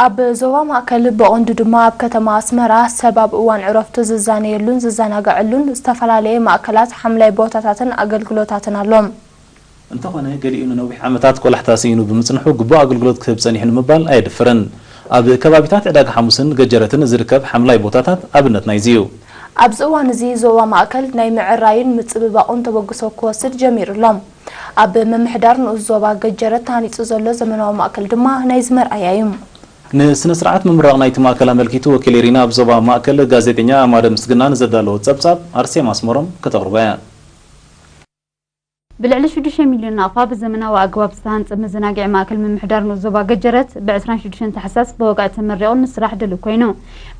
ኣብ ዞባ ማእከል ብቐንዱ ድማ ኣብ ከተማ ኣስመራ ሰብ ኣብ እዋን ዕረፍቱ ዝዛነየሉን ዝዘናግዐሉን ዝተፈላለየ ማእከላት ሓምላይ ቦታታትን ኣገልግሎታትን ኣሎ። እንተኾነ ገሊኡ ንነዊሕ ዓመታት ቆላሕታ ስኢኑ ብምጽንሑ ግቡእ ኣገልግሎት ክህብ ጸኒሑ ንምባል ኣየድፍርን። ኣብ ከባቢታት ዕዳጋ ሓሙስን ገጀረትን ዝርከብ ሓምላይ ቦታታት ኣብነት ናይዚ እዩ። ኣብዚ እዋን እዚ ዞባ ማእከል ናይ ምዕራይን ምጽብባቑን ተበግሶ ክወስድ ጀሚሩ ኣሎ። ኣብ ምምሕዳር ንኡስ ዞባ ገጀረት ተሃኒጹ ዘሎ ዘመናዊ ማእከል ድማ ናይዚ መርኣያ እዩ። ንስነ ስርዓት ምምራቕ ናይቲ ማእከል ኣመልኪቱ ወኪል ኤሪና ኣብ ዞባ ማእከል ጋዜጠኛ ኣማረ ምስግና ንዘዳለዎ ጸብጻብ ኣርሴማ ኣስመሮም ከተቕርቦ እያ። ብልዕሊ ሽዱሽተ ሚልዮን ናቕፋ ብዘመናዊ ኣገባብ ዝተሃንጸ መዘናግዒ ማእከል ምምሕዳር ንኡስ ዞባ ገጀረት ብ ዕስራን ሽዱሽተን ታሕሳስ ብወግዒ ተመሪቑ ንስራሕ ድሉው ኮይኑ።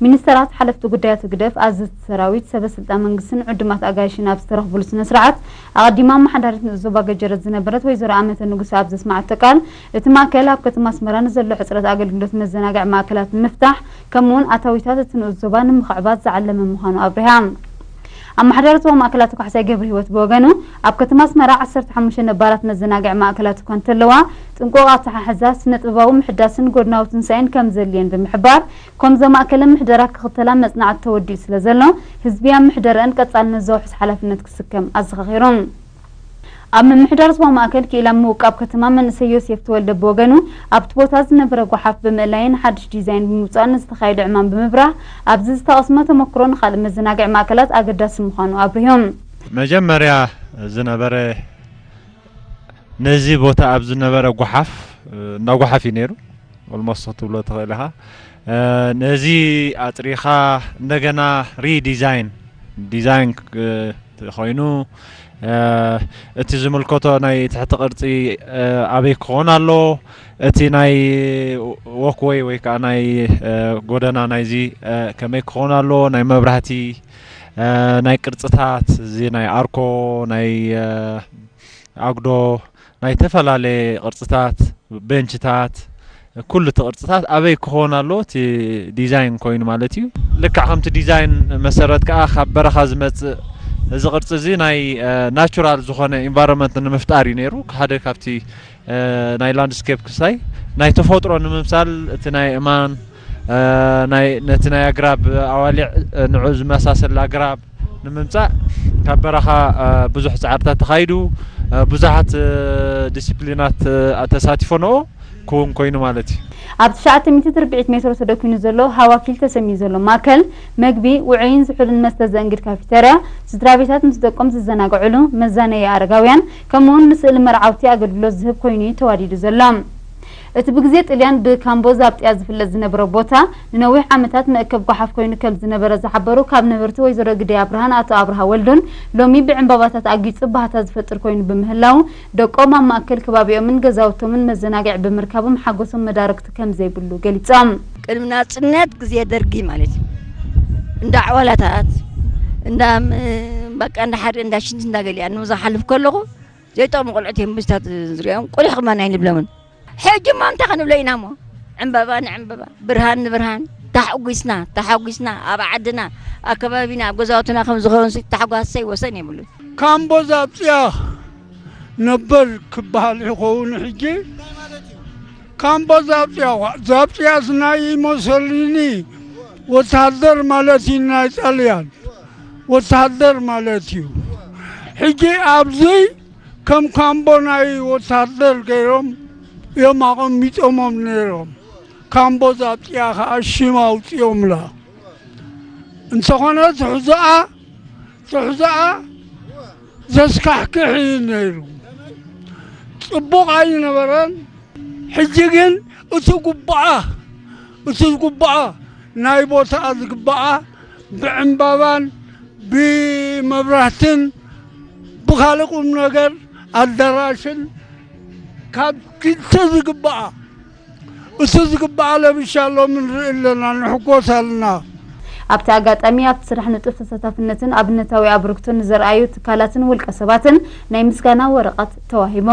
ሚኒስተራት፣ ሓለፍቲ ጉዳያት ህግደፍ፣ ኣዘዝቲ ሰራዊት፣ ሰበ ስልጣን መንግስትን ዕዱማት ኣጋይሽን ኣብ ዝተረኽቡሉ ስነ ስርዓት፣ ኣቐዲማ ኣመሓዳሪት ንኡስ ዞባ ገጀረት ዝነበረት ወይዘሮ ኣመተ ንጉሰ ኣብ ዘስመዓቶ ቃል፣ እቲ ማእከል ኣብ ከተማ ኣስመራ ንዘሎ ሕጽረት ኣገልግሎት መዘናግዒ ማእከላት ንምፍታሕ፣ ከምኡ'ውን ኣታዊታት እቲ ንኡስ ዞባ ንምኽዕባት ዝዓለመ ምዃኑ ኣብሪሃ። ኣመሓዳሪ ዞባ ማእከል ኣቶ ካሕሳይ ገብረሂወት ብወገኑ፣ ኣብ ከተማ ኣስመራ ዓሰርተ ሓሙሽተ ነባራት መዘናግዒ ማእከላት እኳ እንተለዋ፣ ጥንቁቕ ኣተሓሕዛ፣ ስነ ጥበባዊ ምሕዳስን ጎድናዊ ትንሳኤን ከም ዘድልየን ብምሕባር፣ ኮም ዘማእከለ ምሕደራ ክኽተላ መጽናዕቲ ተወዲኡ ስለ ዘሎ፣ ህዝቢ ኣብ ምሕደረአን ቀጻልነት ዘውሕስ ሓላፍነት ክስከም ኣዘኻኺሩ። ኣብ ምምሕዳር ዞባ ማእከል ክኢላ ምውቃብ ከተማ መንእሰይ ዮሴፍ ተወልደ ብወገኑ፣ ኣብቲ ቦታ ዝነበረ ጓሓፍ ብምእላይን ሓድሽ ዲዛይን ብምውጻእን ንዝተኻየደ ዕማም ብምብራህ፣ ኣብዚ ዝተቐስመ ተመክሮ ንኻልእ መዘናግዒ ማእከላት ኣገዳሲ ምዃኑ ኣብሪሁ። መጀመርያ ዝነበረ፣ ነዚ ቦታ ኣብ ዝነበረ ጓሓፍ፣ እንዳ ጓሓፍ እዩ ነይሩ። ኦልሞስት ክትብሎ ትኽእል ኢኻ። ነዚ ኣጽሪኻ እንደገና ሪዲዛይን፣ ዲዛይን ኮይኑ፣ እቲ ዝምልከቶ ናይ ትሕቲ ቅርጺ ኣበይ ክኾን ኣለዎ፣ እቲ ናይ ዎክወይ ወይ ከዓ ናይ ጎደና ናይዚ ከመይ ክኾን ኣለዎ፣ ናይ መብራህቲ፣ ናይ ቅርጽታት፣ እዚ ናይ ኣርኮ፣ ናይ ኣጉዶ፣ ናይ ዝተፈላለየ ቅርጽታት፣ ቤንችታት፣ ኩሉ እቲ ቅርጽታት ኣበይ ክኾን ኣለዎ፣ እቲ ዲዛይን ኮይኑ ማለት እዩ። ልክዕ ከምቲ ዲዛይን መሰረት ከኣ ካብ በረኻ ዝመጽእ፣ እዚ ቅርጺ እዚ ናይ ናቹራል ዝኾነ ኢንቫይሮንመንት ንምፍጣር እዩ ነይሩ። ሓደ ካብቲ ናይ ላንድስኬፕ ክሳይ ናይ ተፈጥሮ ንምምሳል፣ እቲ ናይ እማን፣ ናይ፣ ነቲ ናይ ኣግራብ ኣዋሊዕ፣ ንዑ ዝመሳሰል ኣግራብ ንምምጻእ ካብ በረኻ ብዙሕ ጻዕርታት ተኻይዱ፣ ብዙሓት ዲሲፕሊናት ተሳቲፎንኦ ክውን ኮይኑ ማለት እዩ። ኣብ ትሽዓተ ሚእቲ ትርብዒት ሜትሮ ተደኪኑ ዘሎ ሃዋኪል ተሰሚዩ ዘሎ ማእከል መግቢ፣ ውዑይን ዝሑልን መስተ ዘእንግድ ካፊተርያ፣ ስድራ ቤታት ምስ ደቆም ዝዘናግዕሉ፣ መዛነዪ ኣረጋውያን፣ ከምኡውን ንስእሊ መርዓውቲ ኣገልግሎት ዝህብ ኮይኑ እዩ ተዋዲዱ ዘሎ። እቲ ብግዜ ጥልያን ብካምቦ ዛብጥያ ዝፍለጥ ዝነበረ ቦታ፣ ንነዊሕ ዓመታት መእከብ ጓሓፍ ኮይኑ ከም ዝነበረ ዝሓበሩ ካብ ነበርቲ ወይዘሮ ግደይ ኣብርሃን ኣቶ ኣብርሃ ወልዱን፣ ሎሚ ብዕምባባታት ኣጊጹ ባህታ ዝፈጥር ኮይኑ ብምህላው፣ ደቆም ኣብ ማእከል ከባቢኦምን ገዛውቶምን መዘናግዒ ብምርካቦም ሓጎሶም መዳርግቲ ከም ዘይብሉ ገሊጾም። ቅድሚ ናጽነት ግዜ ደርጊ ማለት እዩ። እንዳ ዕዋላታት፣ እንዳ ም-፣ በቃ እንዳ ሓደ እንዳ ሽንቲ እንዳ ገሊኣ ንብዛ ሓልፍ ከለኹ ዘይጠቕሙ ቆልዑት እዮም ምስታት ዝሪኦም፣ ቁሊሕ ከማን ኣይንብለምን። ሕጂ እሞ እንታይ ክንብሎ ኢና እሞ? ዕምበባ ንዕምበባ፣ ብርሃን ንብርሃን፣ ተሓጒስና፣ ተሓጒስና፣ ኣብ ዓድና፣ ኣብ ከባቢና፣ ኣብ ገዛውትና ከም ዝኸውን ሲ ታሕጓሰይ ወሰን የብሉን። ካምቦ ዛብጽያ ነበር ክበሃል ይኸውን ሕጂ። ካምቦ ዛብጽያ፣ ዋ-፣ ዛብጽያስ ናይ ሞሶሊኒ ወታደር ማለት እዩ፣ ናይ ጣልያን ወታደር ማለት እዩ። ሕጂ ኣብዚ ከም ካምቦ ናይ ወታደር ገይሮም እዮም ኣቐሚጦሞም ነይሮም። ካምቦ ዛብጽያ ኸዓ ሽም ኣውጺኦምላ። እንተኾነ ትሕዞኣ፣ ትሕዞኣ ዘስካሕክሕ እዩ ነይሩ። ጽቡቕ ኣይነበረን። ሕጂ ግን እቲ ጉባኣ፣ እቲ ዝጉባኣ ናይ ቦታኣ ዝግባኣ ብዕምባባን ብመብራህትን ብኻልእ ቁም ነገር ኣዳራሽን ካብ ክልተ ዝግባኣ፣ እቲ ዝግባኣ ለቢሻ ሎሚ ንርኢ ኣለና፣ ንሕጎስ ኣለና። ኣብቲ ኣጋጣሚ ኣብቲ ስራሕ ንጡፍ ተሳታፍነትን ኣብነታዊ ኣበርክቶን ንዘርኣዩ ትካላትን ውልቀ ሰባትን ናይ ምስጋና ወረቐት ተዋሂቡ።